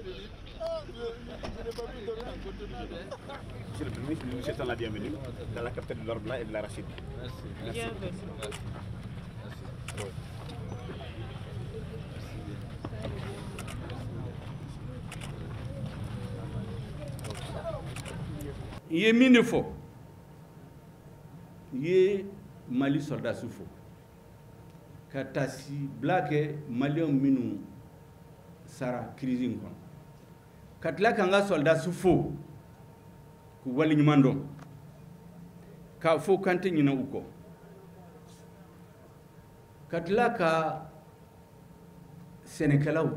Monsieur le Premier ministre, nous vous souhaitons la bienvenue dans la capitale de l'or blanc et de l'arachide. Merci. Merci. Merci. I ye min de fɔ, i ye Mali sɔrɔdasiw fo ka taasi bila kɛ maliyɛnw minnu sara crise in kɔnɔ, ka tila k'an ka sɔrɔdasiw fo k'u waleɲuman dɔn, k'a fɔ k'an tɛ ɲinɛ u kɔ, ka tila ka sɛnɛkɛlaw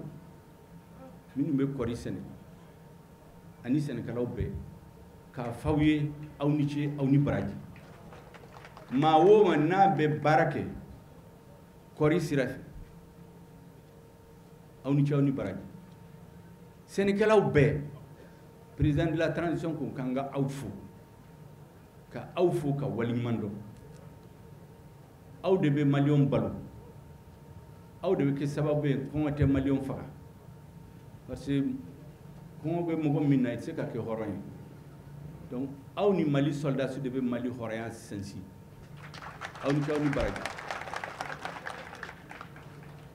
minnu bɛ kɔɔri sɛnɛ ani sɛnɛkɛlaw bɛɛ k'a f'aw ye aw ni ce, aw ni baraji. Maa o maa n'a bɛ baara kɛ kɔɔri sira fɛ, aw ni ce, aw ni baraji. Sɛnɛkɛlaw bɛɛ, président de la transition ko k'an ka aw fo, ka aw fo ka waleɲuman dɔn. Aw de bɛ maliyɛnw balo, aw de bɛ kɛ sababu ye kɔngɔ tɛ maliyɛnw faga, parce que kɔngɔ bɛ mɔgɔ min na i tɛ se ka kɛ hɔrɔn ye. Donc aw ni Mali soldats de bɛ Mali hɔrɔnya sinsin, aw ni ce, aw ni baraji.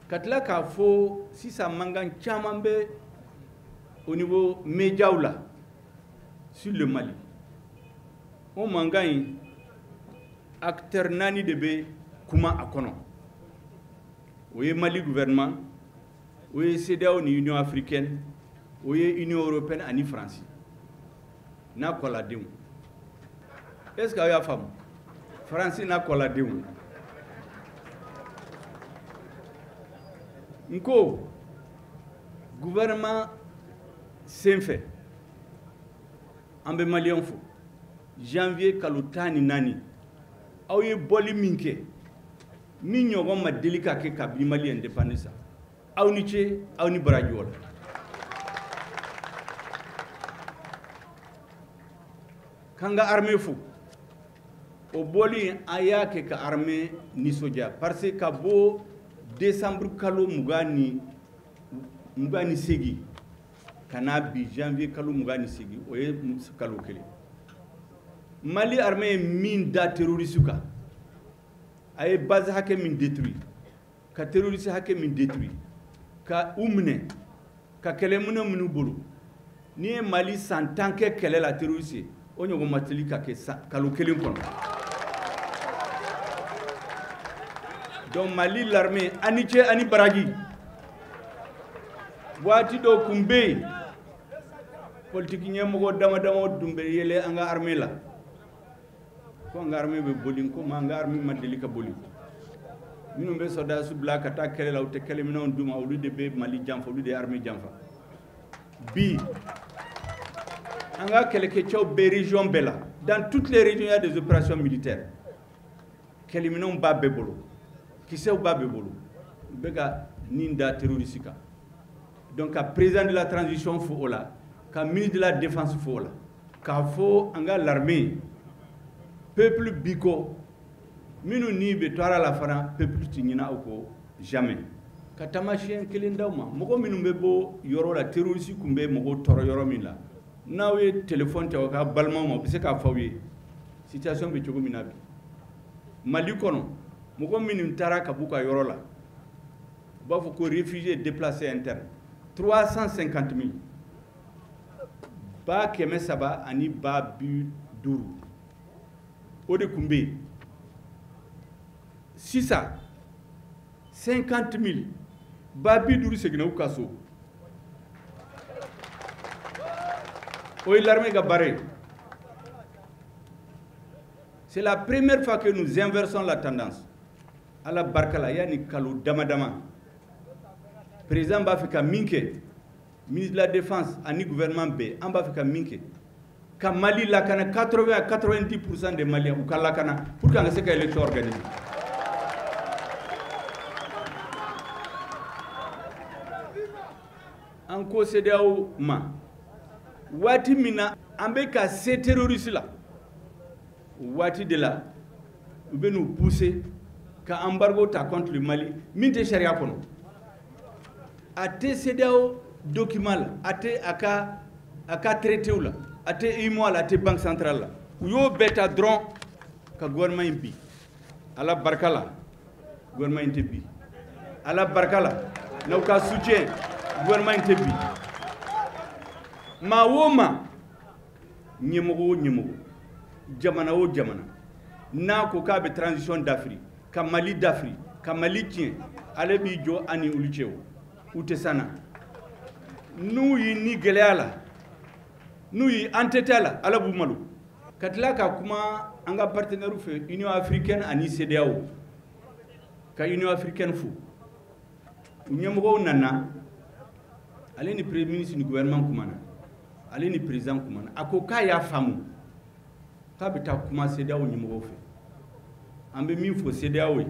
Ka tila k'a fɔ sisan mankan caman bɛ au niveau médiaw la sur le Mali. O mankan in acteur naani de bɛ kuma a kɔnɔ. O ye Mali gouvernement, o ye CEDEAO ni Union africaine, o ye Union européenne ani France n'a kɔladenw. Est-ce que aw y'a faamu? France n'a kɔladenw. N ko gouvernement senfɛ an bɛ maliyɛnw fo. Janvier kalo 14 aw ye bɔli min kɛ, min ɲɔgɔn ma deli ka kɛ kabini Mali indépendance, aw ni ce, aw ni baraji o la. K'an ka armée fo, o bɔli an y'a kɛ ka armée nisɔndiya, parce que ka bɔ décembre kalo 28 ka n'a bi janvier kalo 28, o ye kalo kelen. Mali armée ye min da terroriste kan, a ye base hakɛ min détruit, ka terroriste hakɛ min détruit, ka u minɛ, ka kɛlɛminɛ minnu bolo. N'i ye Mali san 10 kɛ kɛlɛ la terroriste ye, o ɲɔgɔn ma teli ka kɛ kalo kelen kɔnɔ. Donc Mali l'armée a ni ce, a ni baraji. Waati dɔw kun bɛ yen, politique ɲɛmɔgɔ dama dama dun bɛ yɛlɛ an ka armée la, ko an ka armée bɛ boli, komi an ka armée ma deli ka boli. Minnu bɛ sɔrɔdasi bila ka taa kɛlɛ la, u tɛ kɛlɛminɛnw d'u ma, olu de bɛ Mali janfa, olu de ye armée janfa. Bi an ka kɛlɛkɛcɛw bɛ région bɛɛ la, dans toutes les régions il y a des opérations militaires. Kɛlɛminɛnw b'a bɛɛ bolo, kisɛw b'a bɛɛ bolo, u bɛ ka nin da terroriste kan. Donc ka président de la transition fo o la, ka ministre de la défense fo o la, k'a fɔ an ka l'armée peuple bi kɔ, minnu ni bɛ to a la fana, peuple ti ɲinɛ aw kɔ jamais. Ka taamasiyɛn kelen d'aw ma, mɔgɔ minnu bɛ bɔ yɔrɔ la, terroriste kun bɛ mɔgɔw tɔɔrɔ yɔrɔ min la, n'aw ye téléphone ta aw ka balimaw ma, u bɛ se k'a fɔ aw ye situation bɛ cogo min na bi. Mali kɔnɔ, mɔgɔ minnu taara ka b'u ka yɔrɔ la, u b'a fɔ ko réfugiés déplacés internes, 350 000, 350 000, o de kun bɛ yen. Sisan 50 000, 50 000 seginna u ka so. O ye l'armée ka baara ye. C'est la première fois que nous inversons la tendance. Ala barika la, yanni kalo dama dama, président b'a fɛ ka min kɛ, ministre de la défense ani gouvernement bɛɛ, an b'a fɛ ka min kɛ, ka Mali lakana 80 à 90% des Maliens u ka lakana pour qu'an ka se ka élection organiser. An ko CEDEAO ma, waati min na an bɛ ka se terroriste la, o waati de la u bɛ n'u pousser ka embargo ta contre le Mali min tɛ sariya kɔnɔ. A tɛ CEDEAO document la, a tɛ a ka traité la, a tɛ UEMOA la, a tɛ banque centrale la. U y'o bɛɛ ta dɔrɔn ka gouvernement in bi. Ala barika la, gouvernement in tɛ bi. Ala barika la, n'aw ka soutien, gouvernement in tɛ bi. Maa o maa, ɲɛmɔgɔ o ɲɛmɔgɔ, jamana o jamana n'a ko k'a bɛ transition dafiri, ka Mali dafiri, ka Mali tiɲɛ, ale b'i jɔ an ni olu cɛ. O u tɛ s'an na. N'u y'i ni gɛlɛya la, n'u y'i entêté a la, Ala b'u malo. Ka tila ka kuma an ka partenaire fɛ, Union africaine ani CEDEAO, ka Union africaine fo. U ɲɛmɔgɔw nana, ale ni premier ministre ni gouvernement kumana, ale ni président kumana. A ko k'a y'a faamu, k'a bɛ taa kuma CEDEAO ɲɛmɔgɔw fɛ. An bɛ min fɔ CEDEAO ye,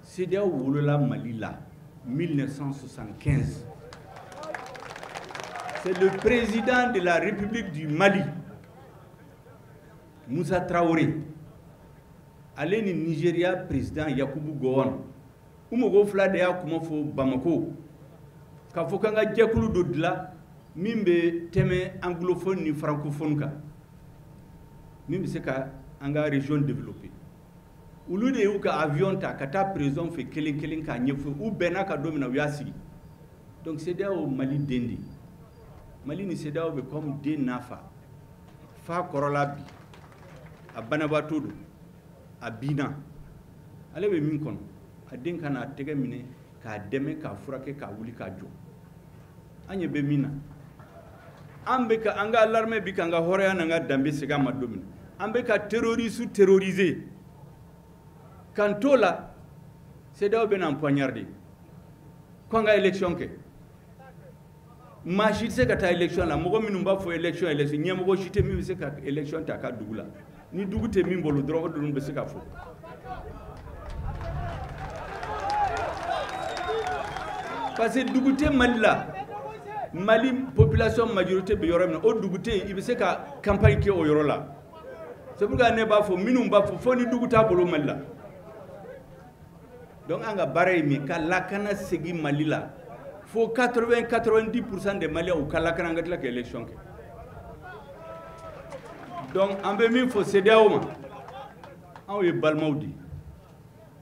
CEDEAO wolola Mali la 1975. C'est le président de la République du Mali, Moussa Traoré, ale ni Nigeria président Yakubu Gowon, u mɔgɔw fila de y'a kuma fɔ Bamako, k'a fɔ k'an ka jɛkulu dɔ dilan min bɛ tɛmɛ anglophone ni francophone kan, min bɛ se ka an ka région développer. Olu de y'u ka avion ta ka taa président fɛ kelen kelen k'a ɲɛfɔ. U bɛnna ka don min na, u y'a sigi. Donc CEDEAO, Mali den de ye. Mali ni CEDEAO bɛ comme den n'a fa. Fa kɔrɔla bi, a banabaatɔ don, a binna, ale bɛ min kɔnɔ, a den ka n'a tɛgɛ minɛ k'a dɛmɛ, k'a furakɛ, k'a wuli k'a jɔ. An ɲɛ bɛ min na, an bɛ ka an ka l'armée bi k'an ka hɔrɔnya n'an ka danbe segin an ma don min na, an bɛ ka terroriste terroriser k'an t'o la, CEDEAO bɛ n'an poignarder ko an ka élection kɛ. Maa si tɛ se ka taa élection la. Mɔgɔ minnu b'a fɔ élection, élection, ɲɛmɔgɔ si tɛ min bɛ se ka élection ta a ka dugu la. Ni dugu tɛ min bolo dɔrɔn, o dɔrɔn bɛ se ka fɔ, parce que dugu tɛ Mali la. Mali population majorité bɛ yɔrɔ min na, o dugu tɛ yen i bɛ se ka campagne kɛ o yɔrɔ la. C'est pourquoi ne b'a fɔ, minnu b'a fɔ fo ni dugu t'a bolo Mali la. Donc an ka baara ye min, ka lakana segin Mali la fo 80 90% des Maliens u ka lakana, an ka tila ka élection kɛ. Donc an bɛ min fɔ CEDEAO ma, anw ye balimaw de ye.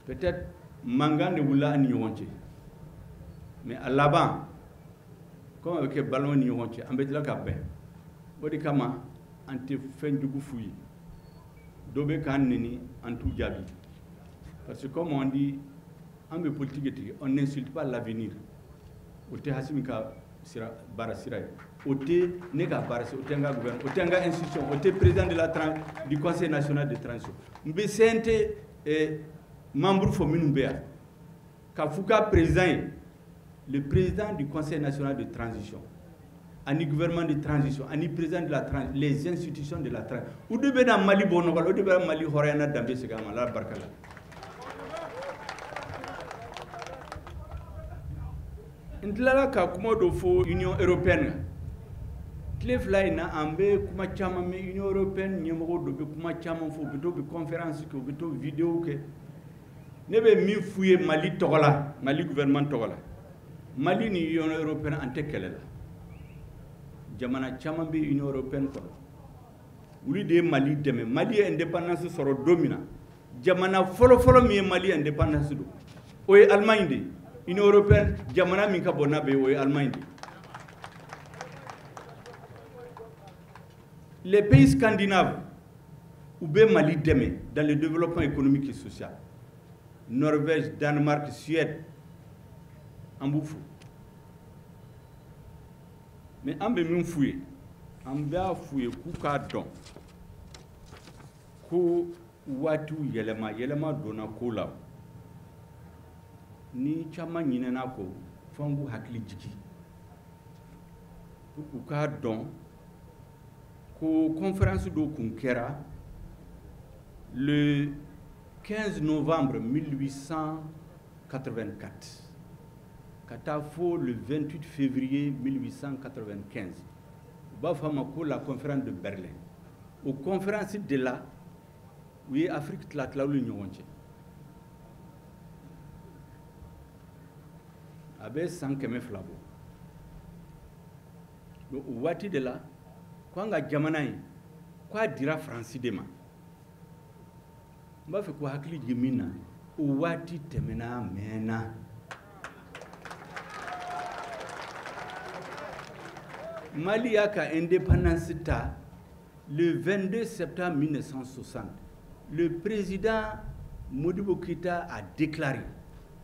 Peut-être mankan de wulila an ni ɲɔgɔn cɛ, mais a laban, comme a bɛ kɛ balimaw ni ɲɔgɔn cɛ, an bɛ tila ka bɛn. O de kama an tɛ fɛn jugu f'u ye. Dɔ bɛ k'an neni, an t'u jaabi, parce que comme on dit, an bɛ politique tigɛ, on n'insulte pas l'avenir. O tɛ Assimi ka sira baara sira ye, o tɛ ne ka baara sira, o tɛ n ka gouvernement, o tɛ n ka institution, o tɛ président de la du conseil national de transition. N bɛ CNT membre fɔ minnu bɛ yan, k'a f'u ka président ye, le président du conseil national de transition ani gouvernement de transition ani président de la transition, les institutions de la transition, u de bɛ na Mali bɔ nɔgɔ la, o de bɛ Mali hɔrɔnya n'a danbe segin a ma. Ala barika la. N tilala ka kuma dɔ fɔ Union européenne. Tile 2 in na, an bɛ kuma caman mɛn. Union européenne ɲɛmɔgɔ dɔ bɛ kuma caman fɔ, u bɛ to bɛ conférence kɛ, u bɛ to vidéo kɛ. Ne bɛ min f'u ye Mali tɔgɔ la, Mali gouvernement tɔgɔ la, Mali ni Union européenne, an tɛ kɛlɛ la. Jamana caman bɛ Union européenne kɔnɔ, olu de ye Mali dɛmɛ. Mali ye indépendance sɔrɔ don min na, jamana fɔlɔ-fɔlɔ min ye Mali indépendance don, o ye Allemagne de ye. Union européenne jamana min ka bon n'a bɛɛ ye, o ye Allemagne de ye. Les pays scandinaves, u bɛ Mali dɛmɛ dans le développement économique et social, Norvège, Danemark, Suède, an b'u fo. Mais an bɛ min f'u ye, an b'a f'u ye k'u k'a dɔn ko waatiw yɛlɛma yɛlɛma donna ko la. Ni caman ɲinɛna kɔ, fo an k'u hakili jigin pour k'u k'a dɔn ko conférence dɔ kun kɛra le 15 novembre 1884 ka taa fo le 28 février 1895. U b'a fɔ a ma ko la conférence de Berlin. O conférence de la, u ye Afrique tila tila olu ni ɲɔgɔn cɛ. A bɛ san 200 bɔ. Donc o waati de la ko an ka jamana in k'a dira Faransi de ma. N b'a fɛ k'u hakili jigin min na, o waati tɛmɛna a mɛnna. Mali y'a ka indépendance ta le 22 septembre 1960. Le président Modibo Keïta a déclaré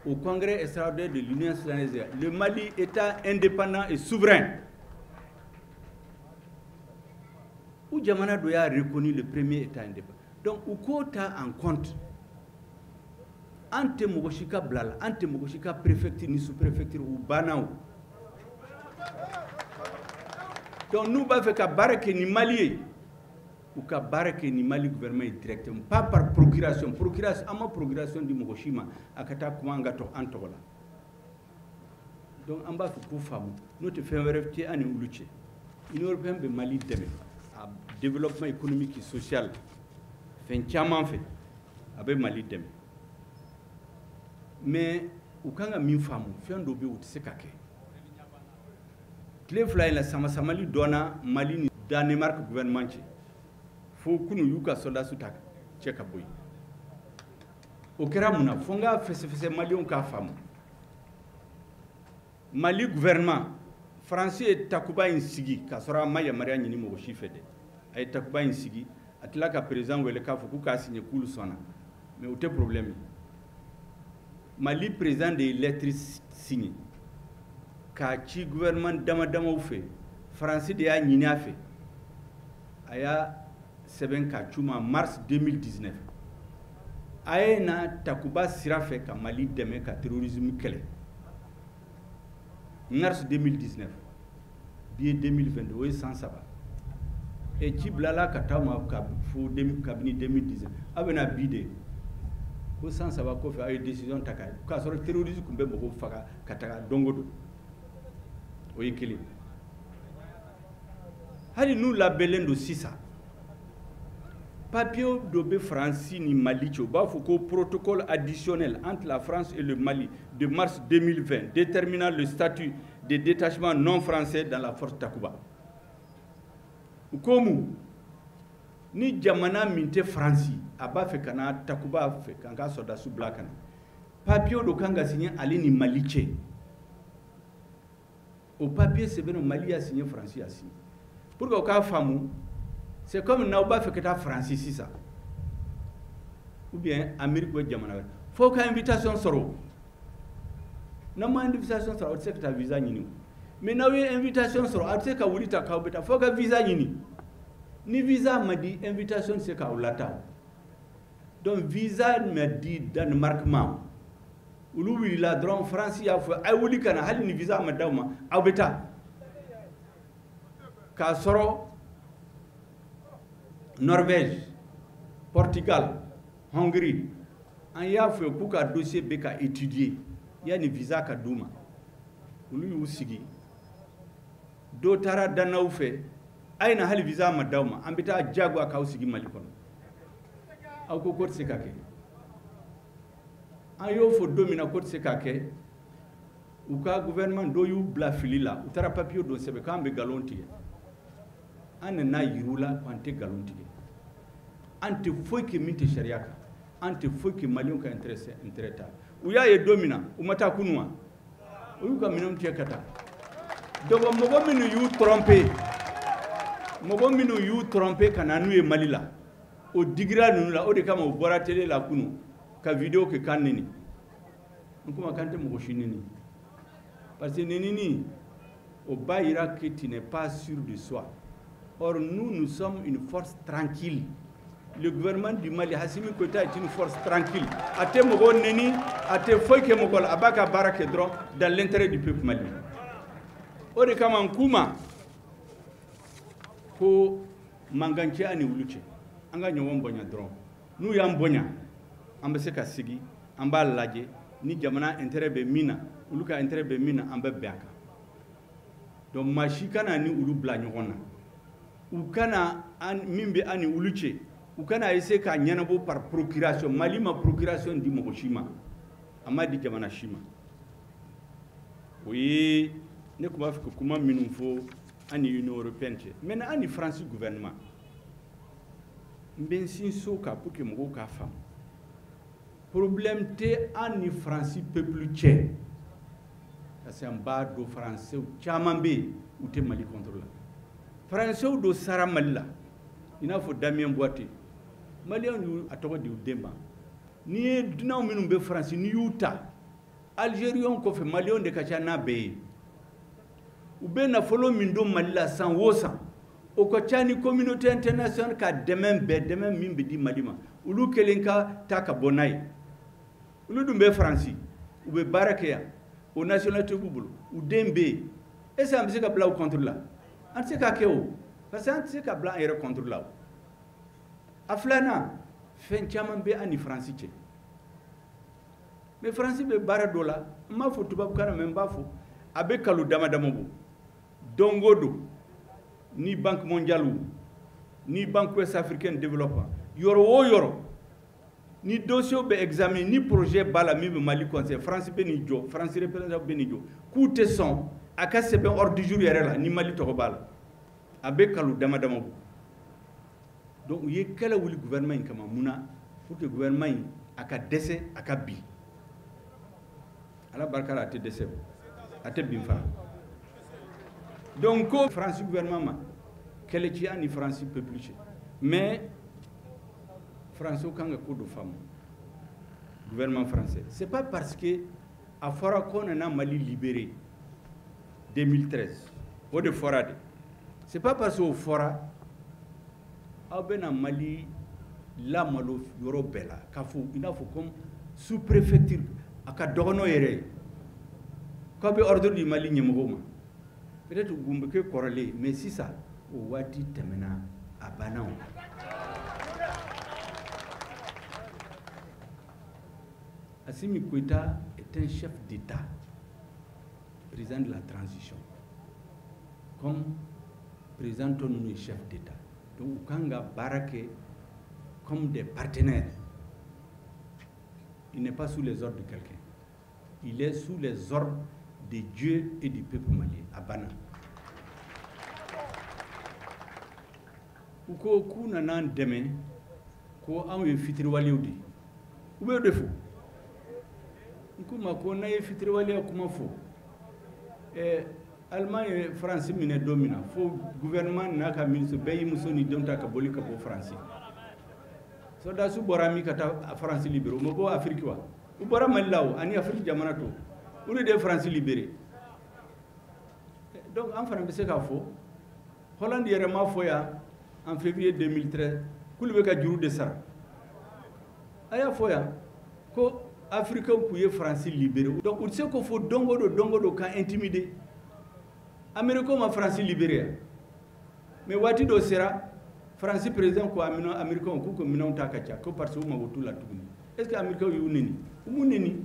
au congrès extraordinaire de l'Union soudanaise, le Mali État indépendant et souverain. Où jamana dɔ y'a reconnu le premier État indépendant. Donc u k'o ta en compte. An tɛ mɔgɔ si ka bila la, an tɛ mɔgɔ si ka préfecture ni sous-préfecture u banna o. Donc n'u b'a fɛ ka baara kɛ ni Mali ye, u ka baara kɛ ni Mali gouvernement ye directement, pas par procuration. Procuration, an ma procuration di mɔgɔ si ma a ka taa kuma an ka an tɔgɔ la. Donc an b'a fɛ k'u faamu, n'o tɛ fɛn wɛrɛ tɛ an ni olu cɛ. Union européenne bɛ Mali dɛmɛ a développement économique et social fɛn caman fɛ, a bɛ Mali dɛmɛ. Mais u kan ka min faamu, fɛn dɔ bɛ yen u tɛ se ka kɛ. Tile fila in la, sama-samali dɔnna Mali ni Danemark gouvernement cɛ. Fo kunu y'u ka soldats ta cɛ ka bɔ yen. O kɛra mun na? Fo n k'a fɛsɛfɛsɛ maliyɛnw k'a faamu. Mali gouvernement, Faransi ye Takuba in sigi k'a sɔrɔ a ma yamaruya ɲini mɔgɔ si fɛ dɛ. A ye Takuba in sigi, a tila ka président wele k'a fɔ k'u k'a signé k'olu sɔnna. Mais o tɛ problème ye. Mali président de ye lettre signé k'a ci gouvernement dama damaw fɛ. Faransi de y'a ɲini a fɛ. A y'a sɛbɛn k'a c'u ma mars 2019. A ye na Takuba sira fɛ ka Mali dɛmɛ ka terrorisme kɛlɛ. Mars 2019, bi ye 2022, o ye san 3. E ci bilala ka taa ma ka fo kabini 2019. A bɛna bi de ko san 3 kɔfɛ aw ye décision ta k'a sɔrɔ terrorisme tun bɛ mɔgɔw faga ka taga don o don. O ye kelen. Hali n'u labɛnlen don sisan, papier dɔ bɛ Faransi ni Mali cɛ, u b'a fɔ ko protocole additionnel entre la France et le Mali de mars 2020 déterminant le statut des détachements non français dans la force Takuba. U ko mun? Ni jamana min tɛ Faransi, a b'a fɛ ka na Takuba fɛ k'an ka sɔrɔdasiw bila ka na, papier dɔ kan ka signer ale ni Mali cɛ. O papier sɛbɛnnen Mali y'a signé, Faransi y'a signé. Pour que u k'a faamu, c'est comme n'aw b'a fɛ ka taa Faransi sisan ou bien Amérique ou jamana wɛrɛ, f'aw ka invitation sɔrɔ. N'aw ma invitation sɔrɔ, aw tɛ se ka taa visa ɲini o. Mais n'aw ye invitation sɔrɔ, aw tɛ se ka wuli ta k'aw bɛ taa, f'aw ka visa ɲini. Ni visa ma di, invitation tɛ se k'aw lataa o. Donc visa ma di Danemark ma, olu wulila dɔrɔn, Faransi y'a fɔ a ye wuli ka na, hali ni visa ma d'aw ma, aw bɛ taa. K'a sɔrɔ Norvège, Portugal, Hongrie, an y'a fɔ k'u ka dossier bɛ ka étudier yanni visa ka d'u ma. Olu y'u sigi, dɔw taara dannaw fɛ, a ye na hali visa ma d'aw ma, an bɛ taa diyagoya k'aw sigi Mali kɔnɔ. Aw ko k'o tɛ se ka kɛ. An y'o fɔ don min na k'o tɛ se ka kɛ, u ka gouvernement dɔw y'u bila fili la, u taara papier dɔ sɛbɛn k'an bɛ nkalon tigɛ. An nana yir'u la k'an tɛ nkalon tigɛ. An tɛ foyi kɛ min tɛ sariya kan, an tɛ foyi kɛ maliyɛnw ka intérêt ta. U y'a ye don min na, u ma taa kunun wa? U y'u ka minɛnw cɛ ka taa. Donc mɔgɔ minnu y'u tromper, mɔgɔ minnu y'u tromper ka na n'u ye Mali la, o digira ninnu la, o de kama u bɔra télé la kunun ka vidéo kɛ k'an neni. N kuma k'an tɛ mɔgɔ si neni. Parce que nenini, o b'a yira que tu n'es pas sûr de soi. Or nous, nous sommes une force tranquille. Le gouvernement du Mali, Assimi Goïta est une force tranquille. A tɛ mɔgɔ neni, a tɛ foyi kɛ mɔgɔ la, a b'a ka baara kɛ dɔrɔn dans l'intérêt du peuple malien. O de kama n k'u ma ko mankan cɛ ani wulu cɛ, an ka ɲɔgɔn bonya dɔrɔn. N'u y'an bonya, an bɛ se ka sigi, an b'a lajɛ ni jamana intérêt bɛ min na, olu ka intérêt bɛ min na, an bɛ bɛn a kan. Donc maa si kana ni olu bila ɲɔgɔn na. U kana an, min bɛ an ni olu cɛ, u kana essayer k'a ɲɛnabɔ par procuration. Mali ma procuration di mɔgɔ si ma, a ma di jamana si ma. O ye ne tun b'a fɛ ka kuma minnu fɔ. An ni Union européenne cɛ. Maintenant, an ni France gouvernement, n bɛ n sinsin o kan pour que mɔgɔw k'a faamu. Problème tɛ an ni France peuple cɛ, parce que an b'a dɔn Français caman bɛ yen, u tɛ Mali contre la. Français dɔ sara Mali la, i n'a fɔ Damien Boiteux. Maliyɛnw y'u a tɔgɔ di u den ma. N'i ye dunanw minnu bɛ France, n'i y'u ta Algériens kɔfɛ, Maliyɛnw de ka ca n'a bɛɛ ye. U bɛ nafolo min don Mali la san o san, o ka ca ni communauté internationale ka dɛmɛ bɛɛ, dɛmɛ min bɛ di Mali ma. Olu kelen ka taa ka bɔ n'a ye. Olu dun bɛ Faransi, u bɛ baara kɛ yan, o nationalité b'u bolo, u den bɛ yen. Est ce que an bɛ se ka bila u contre la? An tɛ se k'a kɛ o, parce que an tɛ se ka bila an yɛrɛ contre la o. A filanan, fɛn caman bɛ an ni Faransi cɛ. Mais Faransi bɛ baara dɔ la, n m'a fɔ tubabukan na, mais n b'a fɔ, a bɛ kalo dama dama bɔ. Don o don, ni Banque mondiale, ni Banque ouest africaine développement, yɔrɔ o yɔrɔ, ni dossier bɛ examiner, ni projet b'a la min bɛ Mali conseil, France bɛ n'i jɔ, France représentant bɛ n'i jɔ k'u tɛ sɔn a ka sɛbɛn ordre du jour yɛrɛ la ni Mali tɔgɔ b'a la. A bɛ kalo dama dama bɔ. Donc u ye kɛlɛ wuli gouvernement in kama. Mun na? Pour que gouvernement in a ka dɛsɛ, a ka bin. Ala barika la, a tɛ dɛsɛ, a tɛ bin fana. Donc ko France gouvernement ma kɛlɛ ci an ni France peuple cɛ. Mais Français kan ka ko dɔ faamu, gouvernement français, c'est pas parce que a fɔra ko nana Mali libéré 2013, o de fɔra de, c'est pas parce que o fɔra aw bɛna Mali lamalo yɔrɔ bɛɛ la k'a fɔ i n'a fɔ comme sous préfecture a ka dɔgɔ n'o yɛrɛ ye, k'aw bɛ ordre di Mali ɲɛmɔgɔw ma. Peut-être gun bɛ kɛ kɔrɔlen, mais sisan o waati tɛmɛna, a banna o. Assimi Goïta est un chef d'État, président de la transition, comme président tɔ ninnu ye chef d'État. Donc u kan ka baara kɛ comme des partenaires. Il n'est pas sous les ordres de quelqu'un, il est sous les ordres de Dieu et du peuple malien. A banna. U ko k'u nana an dɛmɛ, ko anw ye fitiriwalew de ye. U b'o de fɔ. N k'u ma ko n'a ye fitiriwaleya kuma fɔ, Allemagne ye France minɛ don min na, fo gouvernement n'a ka ministre bɛɛ y'i muso ni denw ta ka boli ka bɔ France. Soldats bɔra min ka taa France libéré, u ma bɔ Afrique wa? U bɔra Mali la o, ani Afrique jamana tɔw, olu de ye France libéré. Donc an fana bɛ se k'a fɔ, Hollande yɛrɛ m'a fɔ yan en février 2013 k'olu bɛ ka juru de sara. A y'a fɔ yan ko Africains k'u ye France libéré. Donc u tɛ se k'o fɔ don o don, don o don k'an intimider. Américains ma France libéré yan, mais waati dɔ sera, France président ko Américains k'u ka minɛnw ta ka ca, ko parce que u mago t'u la tuguni. Est ce que Américains y'u neni? U m'u neni.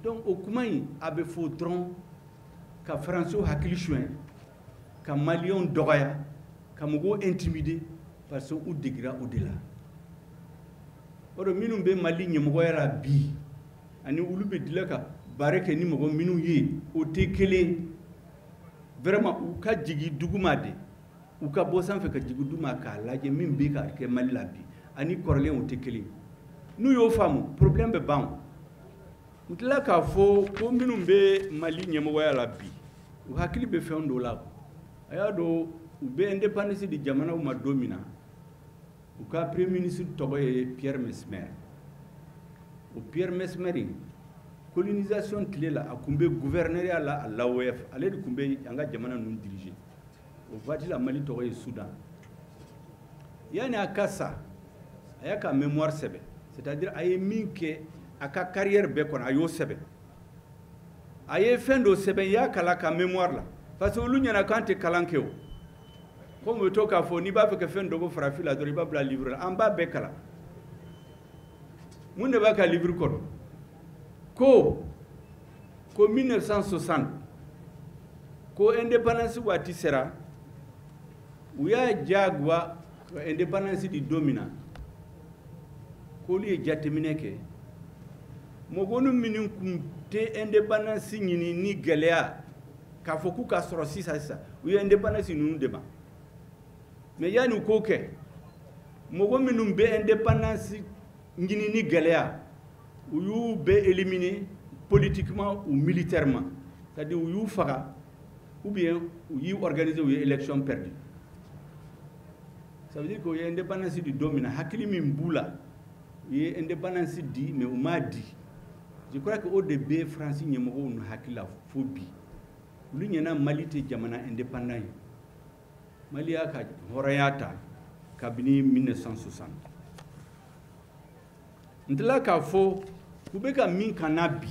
Donc o kuma in a bɛ fɔ dɔrɔn ka Français hakili suɲɛ, ka Maliens dɔgɔya, ka mɔgɔw intimider, parce que u degira o de la. O de minnu bɛ Mali ɲɛmɔgɔya la bi, ani olu bɛ dila ka baara kɛ ni mɔgɔ minnu ye, o tɛ kelen. Vraiment, u ka jigin duguma de, u ka bɔ sanfɛ ka jigin duguma k'a lajɛ min bɛ ka kɛ Mali la bi ani kɔrɔlen, o tɛ kelen. N'u y'o faamu, problème bɛ ban. N tila k'a fɔ ko minnu bɛ Mali ɲɛmɔgɔya la bi, u hakili bɛ fɛn dɔ la. A y'a dɔn u bɛ indépendance di jamanaw ma don min na, u ka premier ministre tɔgɔ ye Pierre Messmer. O Pierre Messmer in, colonisation tile la, a tun bɛ gouverneuriat la à l'AOF, ale de tun bɛ an ka jamana ninnu diriger. O waati la, Mali tɔgɔ ye Soudan. Yanni a ka sa, a y'a ka mémoire sɛbɛn, c'est-à-dire a ye min kɛ a ka carrière bɛɛ kɔnɔ, a y'o sɛbɛn. A ye fɛn dɔ sɛbɛn, i y'a kalan a ka mémoire la, parce que olu ɲɛna k'an tɛ kalan kɛ o. Komi u bɛ to k'a fɔ n'i b'a fɛ ka fɛn dɔ bɔ farafin la dɔrɔn, i b'a bila livre la. An b'a bɛɛ kalan. Mun de b'a ka livre kɔnɔ? Ko 1960, ko indépendance waati sera, u y'a diyagoya ka indépendance di don min na, k'olu ye jateminɛ kɛ, mɔgɔ minnu tun tɛ indépendance ɲini ni gɛlɛya K'a fɔ k'u ka sɔrɔ sisan sisan, u ye indépendance ninnu de ma. Mais yanni u k'o kɛ, mɔgɔ minnu bɛ indépendance ɲini ni gɛlɛya, u y'u bɛɛ éliminer politiquement ou militairement, c'est-à-dire u y'u faga ou bien u y'u organiser, u ye élection perdue. Ça veut dire que u ye indépendance di don min na, hakili min b'u la, u ye indépendance di, mais u m'a di. Je crois que o de bɛ Faransi ɲɛmɔgɔw nu hakili la fo bi. Olu ɲɛna Mali tɛ jamana indépendant ye. Mali y'a ka hɔrɔnya ta kabini 1960. N tila k'a fɔ u bɛ ka min kan na bi,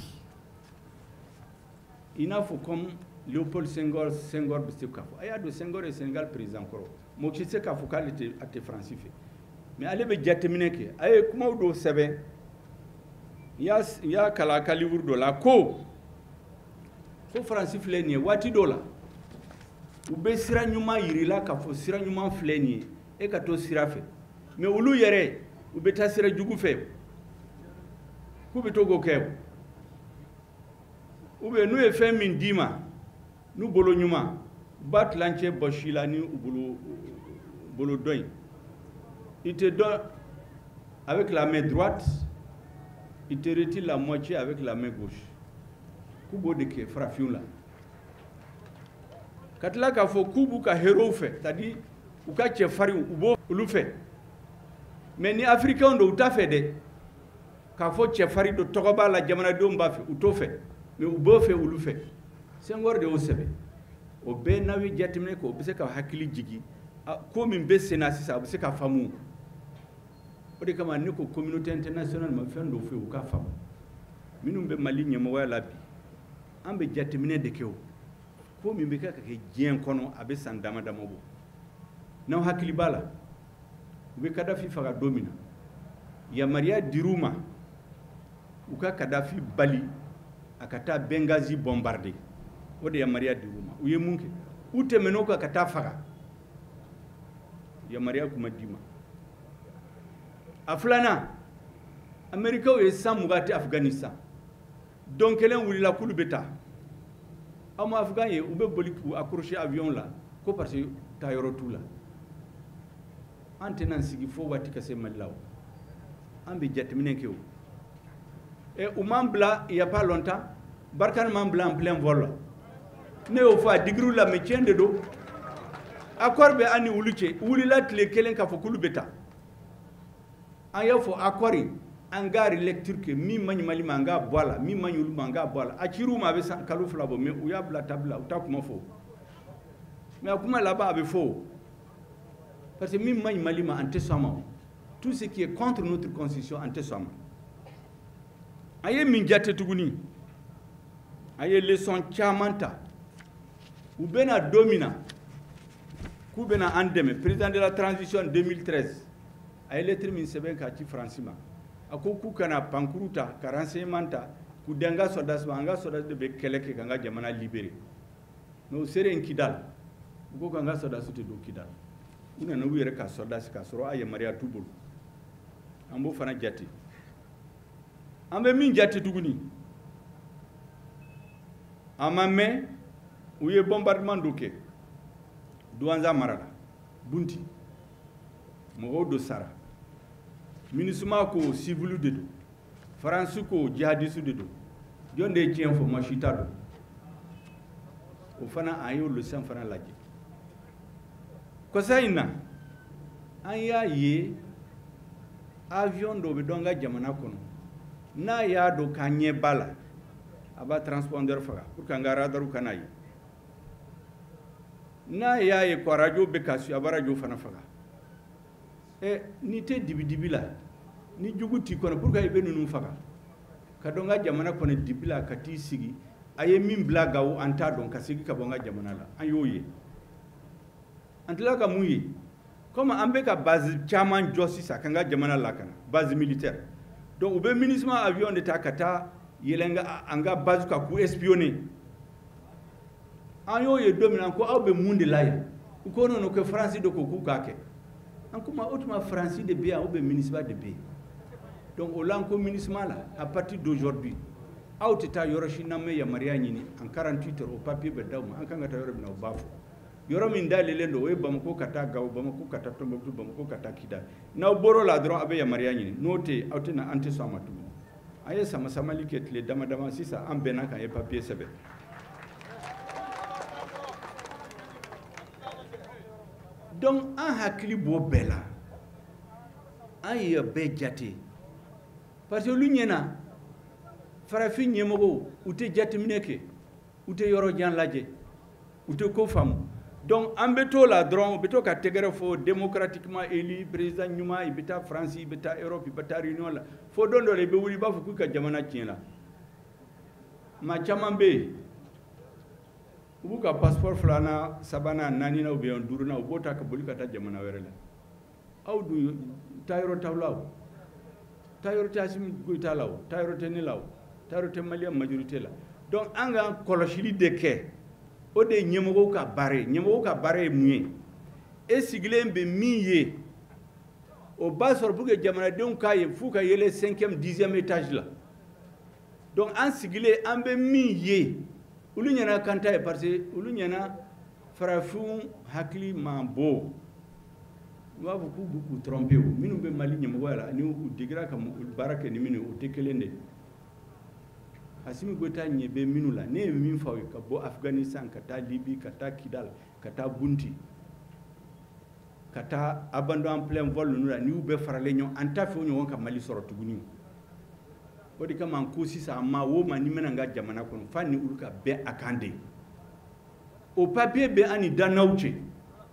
i n'a fɔ comme Léopold Senghor. Senghor bɛ se k'a fɔ, a y'a dɔn, Senghor ye Sénégal président kɔrɔ, mɔgɔ si tɛ se k'a fɔ k'ale tɛ, a tɛ Faransi fɛ, mais ale bɛ jateminɛ kɛ. A ye kumaw dɔw sɛbɛn, n y'a kalan a ka livre dɔ la, ko Faransi filɛ nin ye, waati dɔ la u bɛ sira ɲuman yir'i la k'a fɔ sira ɲuman filɛ nin ye, e ka to sira fɛ, mais olu yɛrɛ u bɛ taa sira jugu fɛ, k'u bɛ to k'o kɛ. Ou bien n'u ye fɛn min d'i ma n'u bolo ɲuman, u b'a tilancɛ bɔsi la ni u bolo dɔ in. Il te donne avec la main droite, il te retire la moitié avec la main gauche. K'u b'o de kɛ farafinw la. Ka tila k'a fɔ k'u b'u ka héros fɛ, c'est-à-dire u ka cɛfarinw, u b'o olu fɛ, mais ni africain don, u t'a fɛ dɛ. K'a fɔ cɛfarin dɔ tɔgɔ b'a la, jamanadenw b'a fɛ, u t'o fɛ, mais u b'o fɛ olu fɛ. Senghor de y'o sɛbɛn. O bɛɛ n'aw ye jateminɛ kɛ, o bɛ se ka hakili jigin ko min bɛ sen na sisan, a bɛ se ka faamu. O de kama ne ko communauté internationale ma fɛn dɔ fɔ yen, u k'a faamu. Minnu bɛ Mali ɲɛmɔgɔya la bi, an bɛ jateminɛ de kɛ. O ko min bɛ kɛ ka kɛ diɲɛ kɔnɔ, a bɛ san dama dama bɔ. N'aw hakili b'a la, u bɛ Kadafi faga don min na, yamaruya dir'u ma u ka Kadafi bali a ka taa Benghazi bombarder. O de yamaruya dir'u ma. U ye mun kɛ? U tɛmɛn'o kan ka taa faga. Yamaruya kuma d'i ma. A filanan, Amɛrikaw ye san 20 tɛ Afganistan. Don kelen wulila k'olu bɛ taa. Aw ma Afgan ye, u bɛ boli k'u accrocher avion la ko parce que taayɔrɔ t'u la. An tɛna sigi fo waati ka se Mali la. O an bɛ jateminɛ kɛ. O ɛ, u m'an bila il y a pas longtemps, Barkhane m'an bila en plein vol la. Ne y'o fɔ a digir'u la, mais tiɲɛ de don. Accord bɛ an ni olu cɛ, u wulila tile kelen k'a fɔ k'olu bɛ taa. An y'a fɔ accord in, an ka relecture kɛ, min man ɲi Mali ma, an k'a bɔ a la, min man ɲi olu ma, an k'a bɔ a la. A cir'u ma, a bɛ san kalo 2 bɔ, mais u y'a bila table la, u t'a kuma fɔ. Mais a kuma laban a bɛ fɔ o, parce que min man ɲi Mali ma, an tɛ sɔn a ma. Tout ce qui est contre notre constitution, an tɛ sɔn a ma. An ye min jate tuguni, an ye leçon caman ta. U bɛna don min na k'u bɛna an dɛmɛ, président de la transition 2013 a ye lettre min sɛbɛn k'a ci Faransi ma, a ko k'u kana pankuru ta ka renseignement ta k'u di an ka sɔrɔdasi ma, an ka sɔrɔdasi de bɛ kɛlɛ kɛ k'an ka jamana libérer. Mais u seren Kidal, u ko k'an ka sɔrɔdasi tɛ don Kidal. U nana u yɛrɛ ka sɔrɔdasi k'a sɔrɔ a yamaruya t'u bolo. An b'o fana jate. An bɛ min jate tuguni, a ma mɛn, u ye bombardement dɔ kɛ Douentza mara la, Bunti, mɔgɔw dɔ sara. MINUSMA ko civil de don, Faransi ko jihadiste de don. Jɔn de ye tiɲɛ fɔ? Maa si t'a dɔn. O fana, an y'o leçon fana lajɛ. Kɔsa in na, an y'a ye avion dɔ bɛ dɔn an ka jamana kɔnɔ, n'a y'a dɔn k'an ɲɛ b'a la, a b'a transpondeur faga pour que an ka radar kana ye. N'a y'a ye ko radio bɛ ka su, a b'a radio fana faga. Ɛ, n'i tɛ dibi-dibi la, ni jugu t'i kɔnɔ, pour que i bɛ ninnu faga ka dɔn ka jamana kɔnɔ dibi la ka t'i sigi, a ye min bila Gawo, an t'a dɔn, ka segin ka bɔ an ka jamana la. An y'o ye. An tila ka mun ye? Comme an bɛ ka base caman jɔ sisan k'an ka jamana lakana, base militaire, donc u bɛ MINUSMA avion de ta ka taa yɛlɛn an ka base kan k'u espionner. An y'o ye don min na, ko aw bɛ mun de la yan? U ko non, ko Faransi de ko k'u k'a kɛ. An ko ma o tuma Faransi de bɛ yan ou bien MINUSMA de bɛ yen? Donc o la, an ko MINUSMA la, à partir d'aujourd'hui, Aw tɛ taa yɔrɔ si n'an ma yamaruya ɲini en 48 heures, o papier bɛ d'aw ma. An kan ka taa yɔrɔ min na, o b'a fɔ. Yɔrɔ min dayɛlɛlen don, o ye Bamako ka taa Gawo, Bamako ka taa Tombouctou, Bamako ka taa Kidal. N'aw bɔr'o la dɔrɔn, aw bɛ yamaruya ɲini. N'o tɛ yen, aw tɛ na, an tɛ sɔn a ma tuguni. An ye sama samali kɛ tile dama dama. Sisan an bɛnna k'an ye papier sɛbɛn. Donc an hakili b'o bɛɛ la, an ye bɛɛ jate, parce que olu ɲɛna farafin ɲɛmɔgɔw u tɛ jateminɛ kɛ, u tɛ yɔrɔ jan lajɛ, u tɛ ko faamu. Donc an bɛ t'o la dɔrɔn, u bɛ to ka tɛgɛrɛ fɔ démocratiquement élu président ɲuman. I bɛ taa France, i bɛ taa Europe, i bɛ taa réunion la, fo don dɔ la i bɛ wuli i b'a fɔ k'u ka jamana tiɲɛ la. Maa caman bɛ yen, u b'u ka passeport filanan, sabanan, naaninan ou bien duurunan, u b'o ta ka boli ka taa jamana wɛrɛ la. Aw dun taayɔrɔ t'aw la, o taayɔrɔ tɛ Assimi Goïta la, o taayɔrɔ tɛ ne la, o taayɔrɔ tɛ malien majorité la. Donc an ka kɔlɔsili de kɛ, o de ye ɲɛmɔgɔw ka baara ye. Ɲɛmɔgɔw ka baara ye mun ye? E sigilen bɛ min ye, o b'a sɔrɔ pour que jamanadenw k'a ye, f'u ka yɛlɛ 5e, 10e étage la. Donc an sigilen an bɛ min ye, olu ɲɛna kan ta ye, parce que olu ɲɛna farafinw hakili man bon. U b'a fɔ k'u b'u k'u tromper. O minnu bɛ Mali ɲɛmɔgɔya la, ni u digira ka baara kɛ ni minnu ye, o tɛ kelen de ye. Assimi Goïta ɲɛ bɛ minnu la, ne ye min fɔ aw ye, ka bɔ Afghanistan ka taa Libye, ka taa Kidal, ka taa Bounti, ka taa abandon en plein vol ninnu la, n'i y'u bɛɛ faralen ɲɔgɔn, an t'a fɛ o ɲɔgɔn ka Mali sɔrɔ tuguni. O de kama an ko sisan, maa o maa n'i bɛna n ka jamana kɔnɔ, f'a ni olu ka bɛn a kan de. O papier bɛ an ni Danaw cɛ,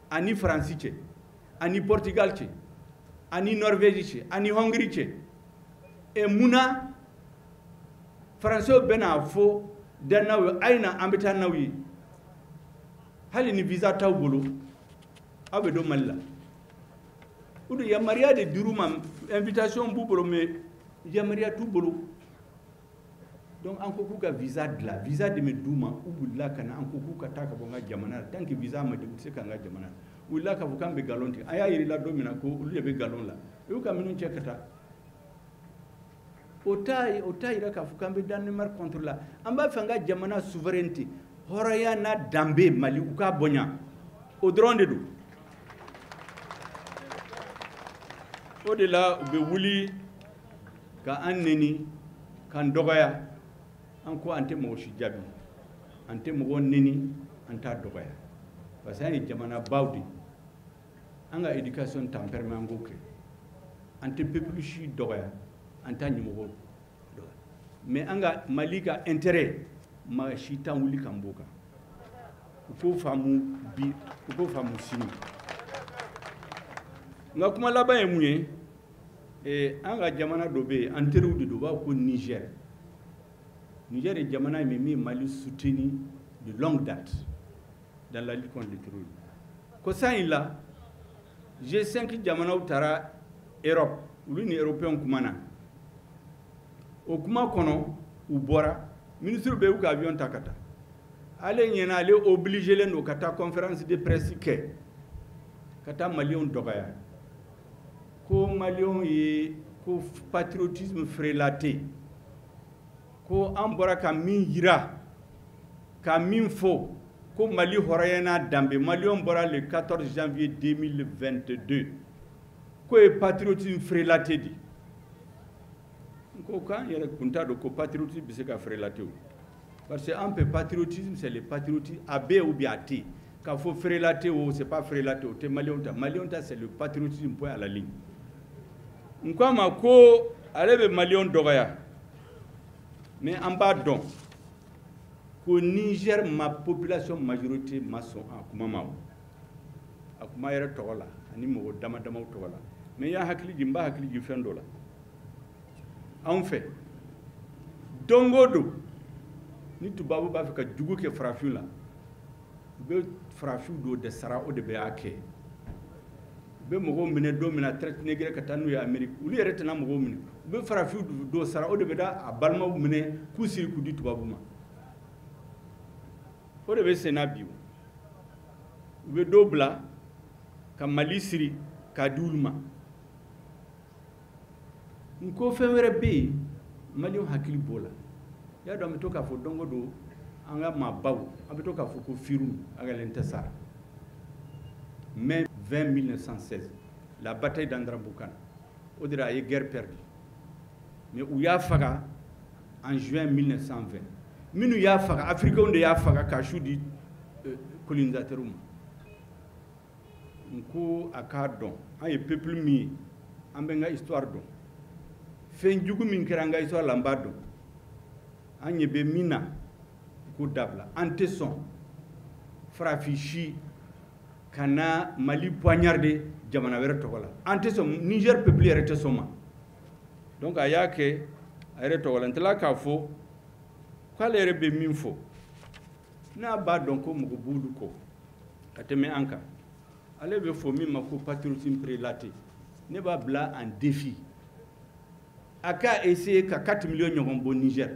ani Faransi cɛ, ani Portugal cɛ, ani Norvège cɛ, ani Hongrie cɛ. Ɛ munna Faransɛw bɛna fɔ Danaw ye a ye na an bɛ taa n'aw ye, hali ni visa t'aw bolo, aw bɛ don Mali la? O de yamaruya de dir'u ma, invitation b'u bolo, mais yamaruya t'u bolo. Donc an ko k'u ka visa dilan, visa de bɛ d'u ma. U wulila ka na, an ko k'u ka taa ka bɔ n ka jamana la. Tant que visa ma di, u tɛ se k'an ka jamana la. U wulila k'a fɔ k'an bɛ nkalon tigɛ. An y'a yir'i la don min na ko olu de bɛ nkalon la, u y'u ka minnu cɛ ka taa. O t'a yira k'a fɔ k'an bɛ Danemark contre la. An b'a fɛ an ka jamana souveraineté, hɔrɔnya n'a danbe Mali, u k'a bonya, o dɔrɔn de don. O de la u bɛ wuli ka an neni, k'an dɔgɔya. An ko an tɛ mɔgɔ si jaabi, an tɛ mɔgɔ neni, an t'a dɔgɔya, parce que an ye jamanabaw de ye. An ka éducation t'an permet an k'o kɛ. An tɛ peuple si dɔgɔya, an t'a ɲɛmɔgɔ dɔgɔya, mais an ka Mali ka intérêt, maa si t'an wuli k'an b'o kan. U k'o faamu bi, u k'o faamu sini. N ka kuma laban ye mun ye? An ka jamana dɔ bɛ yen, an teriw de don, u b'a fɔ ko Niger. Niger ye jamana ye min ye Mali soutenu de longue date dans la lutte contre le terrorisme. Ko san in la, G5 jamanaw taara Europe, olu ni européens kumana. O kuma kɔnɔ, u bɔra, ministre bɛɛ y'u ka avion ta ka taa. Ale ɲɛna, ale obligé len don ka taa conférence de presse kɛ, ka taa maliyɛnw dɔgɔya, ko maliyɛnw ye ko patriotisme frelaté, ko an bɔra ka min yira, ka min fɔ, ko Mali hɔrɔnya n'a danbe, maliyɛnw bɔra le 14 janvier 2022, k'o ye patriotisme frelaté de. N ko k'an yɛrɛ kun t'a dɔn ko patriotisme bɛ se ka frelaté o, parce que an fɛ patriotisme, c'est le patriotisme, a bɛ yen ou bien a tɛ yen. K'a fɔ frelaté o, c'est pas frelaté, o tɛ maliyɛnw ta. Maliyɛnw ta, c'est le patriotisme, point à la ligne. N ko a ma ko ale bɛ maliyɛnw dɔgɔya, mais an b'a dɔn ko Niger ma population majorité ma sɔn a kuma ma, o a kuma yɛrɛ tɔgɔ la ani mɔgɔ dama damaw tɔgɔ la. Mais n y'a hakili jigin, n b'a hakili jigin fɛn dɔ la. Anw fɛ, don o don ni tubabu b'a fɛ ka jugu kɛ farafin la, u bɛ farafin dɔw de sara, o de bɛ a kɛ. U bɛ mɔgɔw minɛ don min na, traite négrière, ka taa n'u ye Amérique, olu yɛrɛ tɛna mɔgɔw minɛ, u bɛ farafin dɔw sara, o de bɛ da a balimaw minɛ k'u siri k'u di tubabu ma. O de bɛ sen na bi. U bɛ dɔw bila ka Mali siri k'a di olu ma. N ko fɛn wɛrɛ bɛ yen, maliyɛnw hakili b'o la. I y'a dɔn, an bɛ to k'a fɔ don o don, an ka maabaw, an bɛ to k'a fɔ ko Firun Ag Intassar. Mai 20 1916, la bataille d'Andramboukane, o de la a ye guerre perdue. Mais u y'a faga en juin 1920. Minnu y'a faga, Africains de y'a faga k'a su di colonisateurs ma. N ko a k'a dɔn, an ye peuple min ye, an bɛ n ka histoire dɔn. Fɛn jugu min kɛra an ka histoire la, an b'a dɔn. An ɲɛ bɛ min na, k'o dabila. An tɛ sɔn farafin si ka na Mali poignarder jamana wɛrɛ tɔgɔ la. An tɛ sɔn, Niger peuple yɛrɛ tɛ sɔn ma. Donc a y'a kɛ a yɛrɛ tɔgɔ la. N tilala k'a fɔ k'ale yɛrɛ bɛ min fɔ, n'a b'a dɔn ko mɔgɔ b'olu kɔ ka tɛmɛ an kan, ale bɛ fɔ min ma ko patriotisme prélaté. Ne b'a bila en défi, a k'a essayer ka 4 millions ɲɔgɔn bɔ Niger.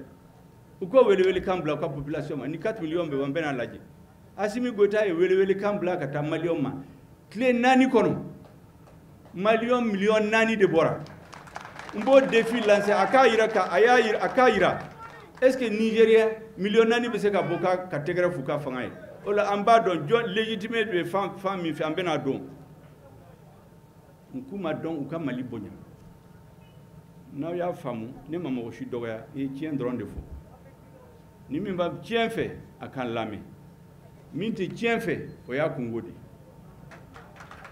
U ko welewelekan bila u ka population ma, ni 4 millions bɛ bɔ, n bɛna lajɛ. Assimi Goïta ye welewelekan bila ka taa Maliyɛnw ma, tile 4 kɔnɔ, Maliyɛn 4 miliyɔn de bɔra. N b'o défi lancer, a k'a yira ka a y'a yira, a k'a yira, est ce que Nigérien 4 miliyɔn bɛ se ka bɔ ka tɛgɛrɛ f'u ka fanga ye? O la, an b'a dɔn jɔn légitime bɛ fan min fɛ, an bɛna dɔn. N k'u ma dɔn, u ka Mali bonya. N'aw y'a faamu, ne ma mɔgɔ si dɔgɔya, i ye tiɲɛ dɔrɔn de fɔ. Ni min b'a tiɲɛ fɛ, a k'an lamɛn. Min tɛ tiɲɛ fɛ, o y'a kungo de ye.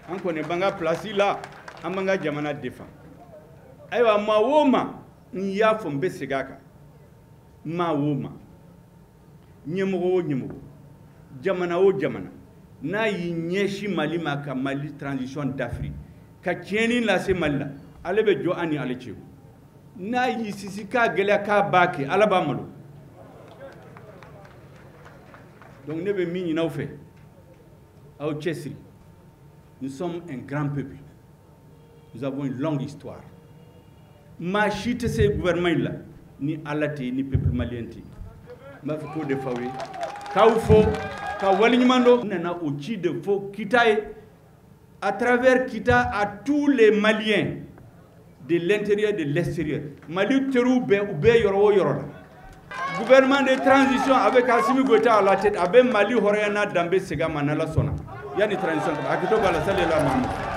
An kɔni b'an ka place la, an b'an ka jamana défend. Ayiwa, maa o maa, n y'a fɔ, n bɛ segin a kan, maa o maa, ɲɛmɔgɔ o ɲɛmɔgɔ, jamana o jamana, n'a y'i ɲɛsin Mali ma ka Mali transition dafiri, ka tiɲɛni lase Mali la, ale bɛ jɔ an ni ale cɛ. N'a y'i sisi k'a gɛlɛya k'a b'a kɛ, Ala b'a malo. Donc ne bɛ min ɲini aw fɛ, aw cɛsiri. Nous sommes un grand peuple, nous avons une longue histoire. Maa si tɛ se gouvernement in la ni Ala tɛ, ni peuple malien tɛ. N b'a fɛ k'o de fɔ aw ye, k'aw fo ka waleɲuman dɔn. N nana o ci de fɔ Kita ye, à travers Kita à tous les Maliens de l'intérieur, de l'extérieur. Mali teriw bɛɛ, u bɛɛ, yɔrɔ o yɔrɔ la, gouvernement de transition avec Assimi Goïta à la tête, a bɛ Mali hɔrɔnya n'a danbe segin a ma, n'Ala sɔnna, yanni transition ka hakɛto b'a la. Sali la Mahamadu.